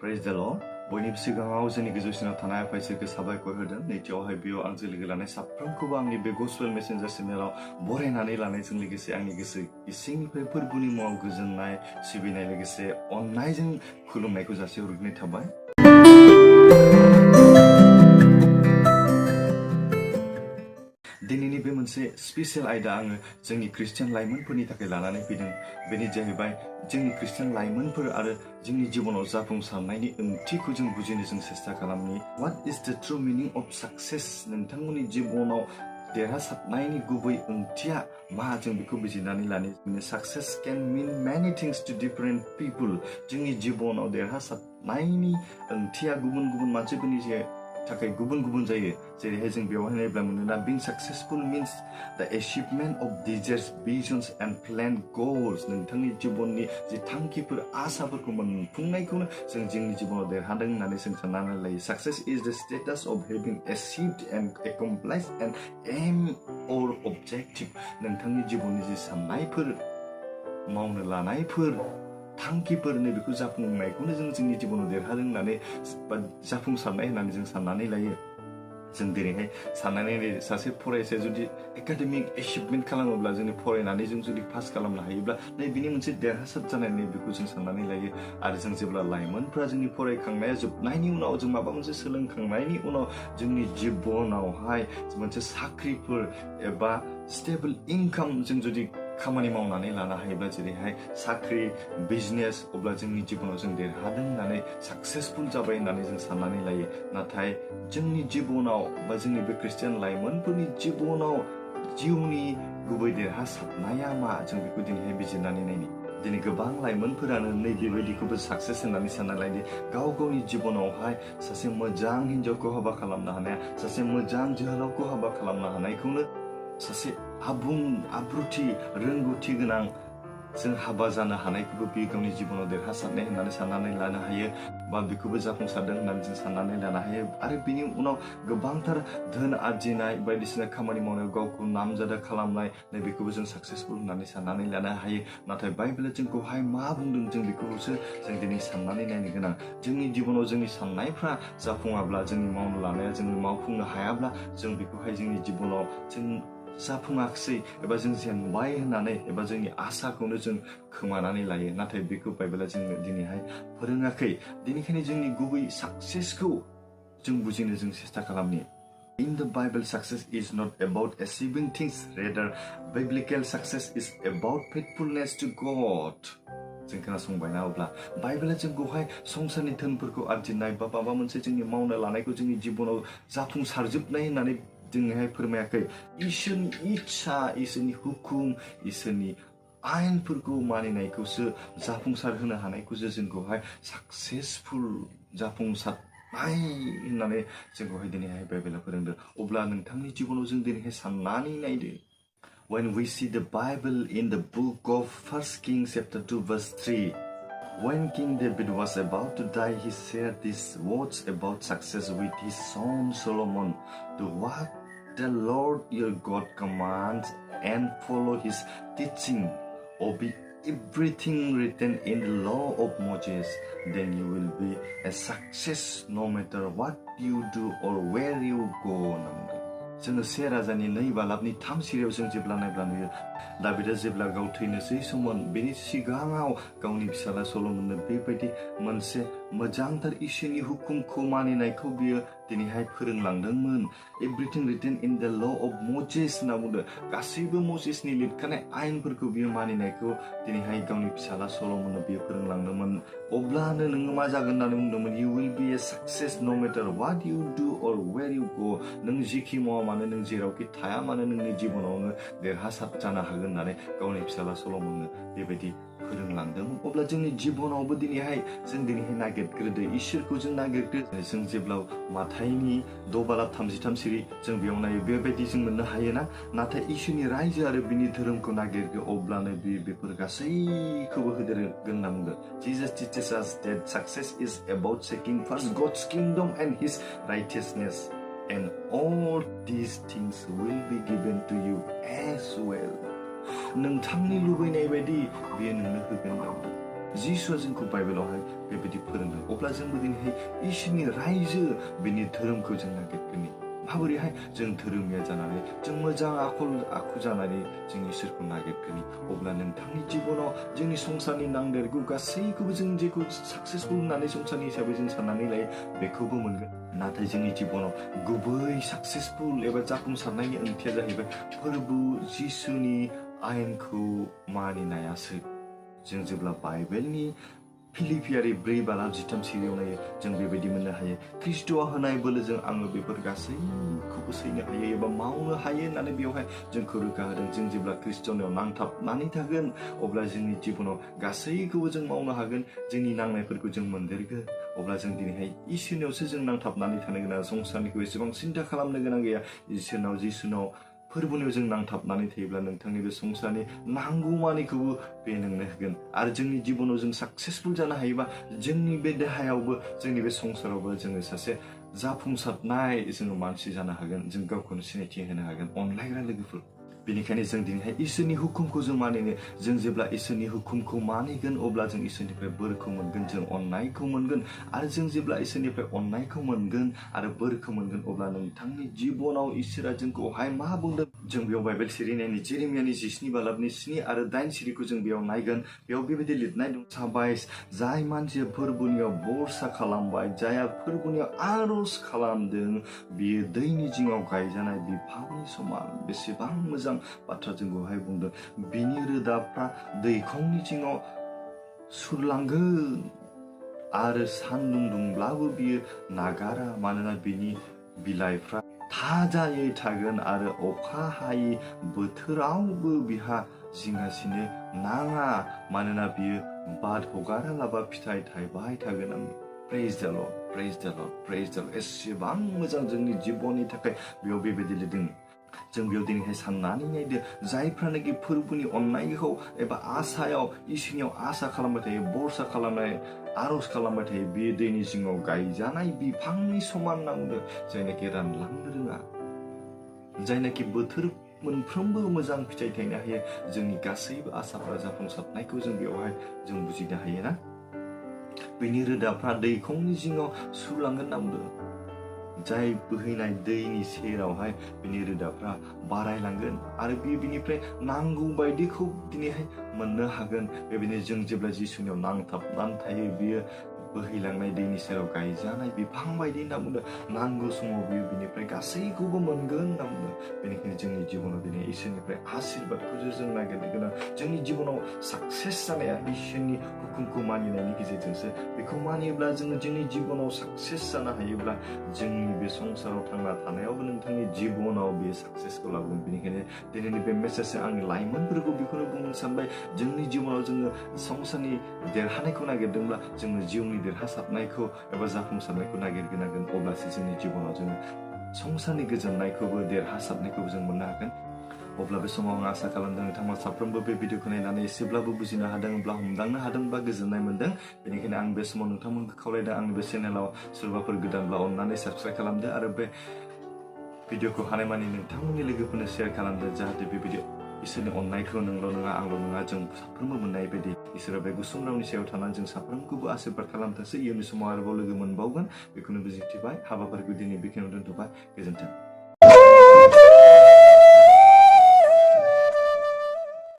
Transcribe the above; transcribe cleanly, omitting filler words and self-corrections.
Praise the Lord. बयनिबो सिगाङाव जोंनि गोजौसिनाव थानाय आफा इसोरखौ साबायखर होदों। नैथियावहाय बेयाव आंजों लोगो लानाय साफ्रोमखौबो आंनि बे गस्पेल मेसेन्जार चेनेलाव बरायनानै लानायजों लोगोसे आंनि गोसो इसिंनिफ्राय फोरबोनि मुङाव गोजोननाय सिबिनाय लोगोसे अननायजों खुलुमनायखौ जासिहरग्रोनाय थाबाय। दिनैनि बे मोनसे स्पेशल आयदा आङो जोंनि ख्रिस्टियान लाइमोनफोरनि थाखाय लानानै फैदों। बेनि जाहैबाय जोंनि ख्रिस्टियान लाइमोनफोर आरो जोंनि जिबनाव जाफुंसारनायनि ओंथिखौ जों बुजिनो जों सेस्था खालामनि। What is the true meaning of success? नोंथांमोननि जिबनाव देरहासारनायनि गुबै ओंथिया मा जों बेखौ बिजिरनानै लानि। Success can mean many things to different people. जोंनि जिबनाव देरहासारनायनि ओंथिया गुबुन गुबुन मानसिफोरनि थाखाय गुबुन गुबुन जायो। जेरैहाय जों बेवहाय नायब्ला मोनोना being successful means the achievement of desires, visions and planned goals. नोंथांनि जिबननि जि थांखिफोर आसाफोरखौ मोनफुंनायखौनो जों जोंनि जिबनाव देरहादों होननानै जों साननानै लायो। Success is the status of having achieved and accomplished an aim or objective. नोंथांनि जिबननि जि साननायफोर मावनो लानायफोर थांखिफोर बेखौ जाफुंनायखौनो जों जोंनि जिबनाव देरहादों होननानै बा जाफुंसारनाय होननानै जों साननानै लायो। जों दिनैहाय साननानै सासे फरायसाया जुदि एकाडेमिक एचिभमेन्ट खालामोब्ला जोंनि फरायनानै जों जुदि पास खालामनो हायोब्ला बिनि मोनसे देरहासार जानाय बेखौ जों साननानै लायो। आरो जों जेब्ला लाइमोनफ्रा जोंनि फरायखांनाया जोबनायनि उनाव जों माबा मोनसे सोलोंखांनायनि उनाव जोंनि जिबनावहाय मोनसे साख्रिफोर एबा स्टेबल इनकाम जों जुदि खामानि मावनानै लानो हायोब्ला जेरैहाय साख्रि बिजनेस अब्ला जोंनि जिबनाव जों देरहादों होननानै साक्सेसफुल जाबाय होननानै जों साननानै लायो। नाथाय जोंनि जिबनाव बा जोंनि बे ख्रिस्टियान लाइमोनफोरनि जिबनाव जिउनि गुबै देरहासारनाया मा जों बेखौ दिनैहाय बिजिरनानै नायनि। दिनै गोबां लाइमोनफोरानो नैबेबायदिखौबो साक्सेस होननानै सानना लायो। गाव गावनि जिबनावहाय सासे मोजां हिन्जावखौ हाबा खालामनो हानाया, सासे मोजां जोहोलावखौ हाबा खालामनो हानायखौनो सासे आब्रुथि रोंगौथि गोनां जों हाबा जानो हानायखौबो बे गावनि जिबनाव देरहासारनाय होननानै साननानै लानो हायो बा बेखौबो जाफुंसारदों होननानै जों साननानै लानो हायो। आरो बिनि उनाव गोबांथार धोन आरजिनाय बायदिसिना खामानि मावनायाव गावखौ नामजादा खालामनाय बेखौबो जों साक्सेसफुल होननानै साननानै लानो हायो। नाथाय बाइबेला जोंखौहाय मा बुंदों जों बेखौसो जों दिनै साननानै नायनो गोनां। जोंनि जिबनाव जोंनि साननायफ्रा जाफुङाब्ला जोंनि मावनो लानाया जों मावफुंनो हायाब्ला जों बेखौहाय जोंनि जिबनाव जों जाफुङाखसै एबा जों जेनबाय होननानै एबा जोंनि आसाखौनो जों खोमानानै लायो। नाथाय बेखौ बाइबेला जोंनो दिनैहाय फोरोङाखै। बेनिखायनो जोंनि गुबै साक्सेसखौ जों बुजिनो जों सेस्था खालामनि। In the Bible, success is not about achieving things. Rather, biblical success is about faithfulness to God. जों खोनासंबायना अब्ला बाइबेला जोंखौहाय संसारनि धोनफोरखौ आरजिनाय बा माबा मोनसे जोंनि मावनो लानायखौ जोंनि जिबनाव जाफुंसारजोबनाय होननानै जोंनोहाय फोरमायाखै। इसोरनि इच्छा, इसोरनि हुकुम, इसोरनि आयेनफोरखौ मानिनायखौसो जाफुंसार होनो हानायखौसो जोंखौहाय साक्सेसफुल जाफुंसारनाय होननानै जोंखौहाय दिनैहाय बाइबेला फोरोंदों। अब्ला नोंथांनि जिबनाव जों दिनैहाय साननानै नायदो। When we see the Bible in the book of 1 Kings chapter 2 verse 3, when King David was about to die, he shared these words about success with his son Solomon. Do what the Lord your God commands and follow his teaching. Obey everything written in the law of Moses. Then you will be a success no matter what you do or where you go. जोङो से राजानि 2:3 सिरियाव जों जेब्ला नायब्ला नुयो दाबिदा जेब्ला गाव थैनोसै सममोन बेनि सिगाङाव गावनि फिसाला सल'मननो बेबायदि मोनसे मोजांथार इसोरनि हुकुमखौ मानिनायखौ बियो दिनैहाय फोरोंलांदोंमोन। Everything written in the law of मजेस होनना बुंदों। गासैबो मजेसनि लिरखानाय आयेनफोरखौ बियो मानिनायखौ दिनैहाय गावनि फिसाला सल'मननो बियो फोरोंलांदोंमोन। अब्लानो नोङो मा जागोन होननानै बुंदोंमोन। You will be a success no matter what you do or where you go. नों जिखि मावा मानो नों जेरावखि थाया मानो नोंनि जिबनावनो देरहासार जानो हागोन होननानै गावनि फिसाला सल'मननो बेबायदि फोरोंलांदोंमोन। अब्ला जोंनि जिबनावबो दिनैहाय जों दिनैहाय नागिरग्रोदो इसोरखौ जों नागिरग्रो। जों जेब्ला माथाइनि 6:33 सिरि जों बेयाव नायो बेबायदि जों मोननो हायोना। नाथाय इसोरनि रायजो आरो बिनि धोरोमखौ नागिरगो अब्लानो बेफोर गासैखौबो होदेरगोन होनना बुंदों। Jesus teaches us that success is about seeking first God's kingdom and his righteousness, and all these things will be given to you as well. नोंथांनि लुबैनाय बायदि बियो नोंनो होगोन। जिसुआ जोंखौ बाइबेलावहाय बेबायदि फोरोंदों अब्ला जोंबो दिनैहाय इसोरनि रायजो बेनि धोरोमखौ जों नागिरगोन माबोरैहाय जों धोरोमिया जानानै जों मोजां आखु जानानै जों इसोरखौ नागिरगोन अब्ला नोंथांनि जिबनाव जोंनि संसारनि नांदेरगौ गासैखौबो जों जेखौ साक्सेसफुल होननानै संसारनि हिसाबै जों साननानै लायो बेखौबो मोनगोन नाथाय जोंनि जिबनाव गुबै साक्सेसफुल एबा जाफुंसारनायनि ओंथिया जाहैबाय फोरबो जिसुनि आयेनखौ मानिनायासो जों जेब्ला बाइबेलनि फिलिपियारि 4:13 सिरियाव नायो जों बेबायदि मोननो हायो ख्रिस्ट'आ होनाय बोलोजों आङो बेफोर गासैखौबो सैनो हायो एबा मावनो हायो होननानै बेवहाय जोंखौ रोखा होदों जों जेब्ला ख्रिस्ट'नियाव नांथाबनानै थागोन अब्ला जोंनि जिबनाव गासैखौबो जों मावनो हागोन जोंनि नांनायफोरखौ जों मोनदेरगोन अब्ला जों दिनैहाय इसोरनियावसो जों नांथाबनानै थानो गोनां संसारनिखौ एसेबां सिन्था खालामनो गोनां गैया इसोरनाव जिसुनाव फोरबोनियाव जों नांथाबनानै थायोब्ला नोंथांनि बे संसारनि नांगौमानिखौबो बे नोंनो होगोन आरो जोंनि जिबनाव जों साक्सेसफुल जानो हायोबा जोंनि बे देहायावबो जोंनि बे संसारावबो जोङो सासे जाफुंसारनाय जोङो मानसि जानो हागोन जों गावखौनो सिनायथि होनो हागोन अनलायग्रा लोगोफोर बेनिखायनो जों दिनैहाय इसोरनि हुकुमखौ जों मानिनो जों जेब्ला इसोरनि हुकुमखौ मानिगोन अब्ला जों इसोरनिफ्राय बोरखौ मोनगोन जों अननायखौ मोनगोन आरो जों जेब्ला इसोरनिफ्राय अननायखौ मोनगोन आरो बोरखौ मोनगोन अब्ला नोंथांनि जिबनाव इसोरा जोंखौहाय मा बुंदों जों बेयाव बाइबेल सिरि नायनि जेरेमियानि 17:7 आरो 8 सिरिखौ जों बेयाव नायगोन बेयाव बेबायदि लिरनाय दं साबायस जाय मानसिया फोरबोनियाव बरसा खालामबाय जायहा फोरबोनियाव आर'ज खालामदों बियो दैनि जिङाव गायजानाय बिफांनि समान बेसेबां मोजां बाथ्रा जों बेवहाय बुंदों बिनि रोदाफ्रा दैखरनि जिङाव सुरलांगोन आरो सान्दुं दुंब्लाबो बियो नागारा मानोना बिनि बिलाइफ्रा थाजायै थागोन आरो अखा हायै बोथोरावबो बिहा जिंगासिनो नाङा मानोना बियो बाद हगारालाबा फिथाइ थायबाय थागोन प्रेज द लर्ड प्रेज द लर्ड प्रेज द लर्ड एसेबां मोजां जोंनि जिबननि थाखाय बेयाव बेबायदि लिरदों जों बेयाव दिनैहाय साननानै नायदो जायफ्रानोखि फोरबोनि अननायखौ एबा आसायाव इसोरनियाव आसा खालामबाय थायो बरसा खालामनाय आर'ज खालामबाय थायो बे दैनि जिङाव गायजानाय बिफांनि समान नांदो जायनाखि रानलांनो रोङा जायनाखि बोथोर मोनफ्रोमबो मोजां फिथाइ थायनो हायो जोंनि गासैबो आसाफ्रा जाफुंसारनायखौ जों बेवहाय जों बुजिनो हायो ना बेनि रोदाफ्रा दैखरनि जिङाव सुरलांगोन नांदो जाय बोहैनाय दैनि सेरावहाय बिनि रोदाफ्रा बारायलांगोन आरो बियो बिनिफ्राय नांगौ बायदिखौ दिनैहाय मोननो हागोन बेबायदिनो जों जेब्ला जिसुनियाव नांथाबनानै थायो बियो बोहैलांनाय दैनि सेराव गायजानाय बिफां बायदि होनना बुंदों नांगौ समाव बियो बिनिफ्राय गासैखौबो मोनगोन होनना बुंदों बेनिखायनो जोंनि जिबनाव दिनै इसोरनिफ्राय आशीर्बादखौसो जों नागिरनो गोनां जोंनि जिबनाव साक्सेस जानाया इसोरनि हुकुमखौ मानिनायनि गेजेरजोंसो बेखौ मानियोब्ला जोङो जोंनि जिबनाव साक्सेस जानो हायोब्ला जोंनि बे संसाराव थांना थानायावबो नोंथांनि जिबनाव बे साक्सेसखौ लाबोगोन बेनिखायनो दिनैनि बे मेसेजजों आंनि लाइमोनफोरखौ बेखौनो बुंनो सानबाय जोंनि जिबनाव जोङो संसारनि देरहानायखौ नागिरदोंब्ला जोङो जिउनि देरहासारनायखौ एबा जाफुंसारनायखौ नागिरगोनांगोन अब्लासो जोंनि जिबनाव जोङो संसारनि गोजोननायखौबो देरहासारनायखौबो जों मोननो हागोन अब्ला बे समाव आं आसा खालामदों नोंथांमोना साफ्रोमबो बे भिडिअखौ नायनानै एसेब्लाबो बुजिनो हादोंब्ला हमदांनो हादोंब्ला गोजोननाय मोन्दों बेनिखायनो आं बे समाव नोंथांमोनखौ खावलायदों आंनि बे चेनेलाव सोरबाफोर गोदानब्ला अननानै साबस्क्राइब खालामदो आरो बे भिडिअखौ हानायमानि नोंथांमोननि लोगोफोरनो शेयार खालामदो जाहाथे बेबायदि इसोरनि अननायखौ नोंल' नङा आंल' नङा जों साफ्रोमबो मोननाय बायदि इसोरा बे गुसुं रावनि सायाव थानानै जों साफ्रोमखौबो आशीर्बाद खालामथोंसै इयुननि समाव आरोबाव लोगो मोनबावगोन बेखौनो बुजिथिबाय हाबाफारिखौ दिनै बेखिनियाव दोनथ'बाय गोजोन्थों